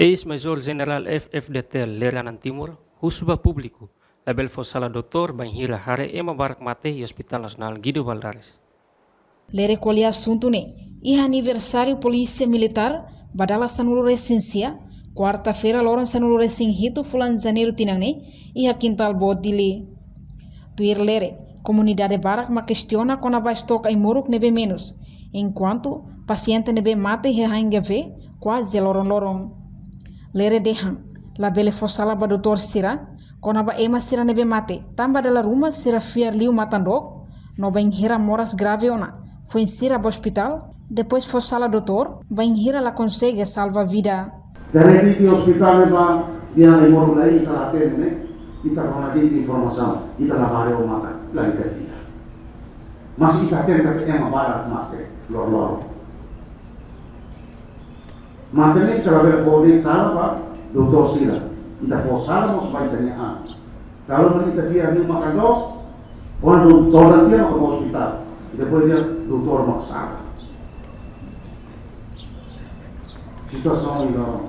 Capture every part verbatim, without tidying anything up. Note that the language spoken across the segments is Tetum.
Eis-Major Jenerál F F D T Lere Anan Timur husu ba públiku labele fó sala doutór bainhira haree ema barak mate iha Hospital Nasionál Guido Valadares. Lere ko'alia asuntu ne'e iha aniversáriu Polísia Militár ba dala sanulu-resin-sia, kuarta-feira loron sanulu-resin-hitu fulan Janeiru tinan ne'e, iha Kintal Boot Dili. Tuir Lere, komunidade barak mak kestiona kona-ba estok ai-moruk ne'ebé menus, enkuantu pasiente ne'ebé mate iha HNGV kuaze loron-loron. Lere dehan, labele fó sala ba doutór sira kona-ba ema sira ne'ebé mate, tanba dala ruma sira fiar liu matan-dook, no bainhira moras grave ona, foin sira ba ospitál, depois fó sala doutór bainhira la konsege salva vida. Dari di hospitál ne'ebá, dia ai-moruk lai ita la hatene, ita rona di informasaun, ita la haree o matan, la ita fiar. Mas ita hatene katak ema barak mate loron-loron. Mate ne'e ita labele fó de'it sala ba doutór sira. Ita fó sala mós ba ita-nia an. Kalau ita fiar liu matan-dook, kuandu doutór tiha mak ba ospitál, ita bele dehan doutór mak sala. Situasaun ne'e loron.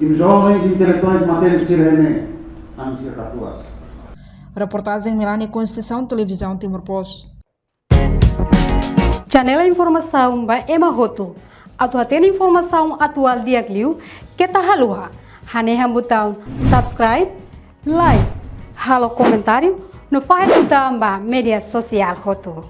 Imi joven intelektuál mate sira ne'e, ami sira katuas. Reportajen Melania Conceição, Televizaun Timor Post. Channel informasaun ba ema hotu. Atu hatene informasaun atuál di'ak liu, keta haluha hanehan butaun subscribe, like, halo komentáriu, no fahe tutan ba média sosiál hotu.